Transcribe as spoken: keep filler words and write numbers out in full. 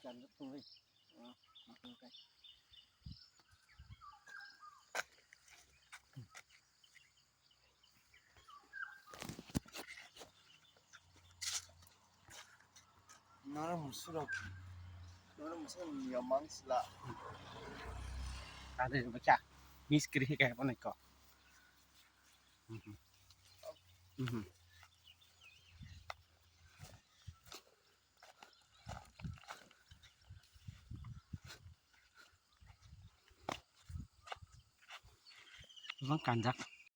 Nara musurok, nara musurok niyamang sila. Tadi baca miskri kayak apa nih kok? Mhm. Mhm. Bang kanjak.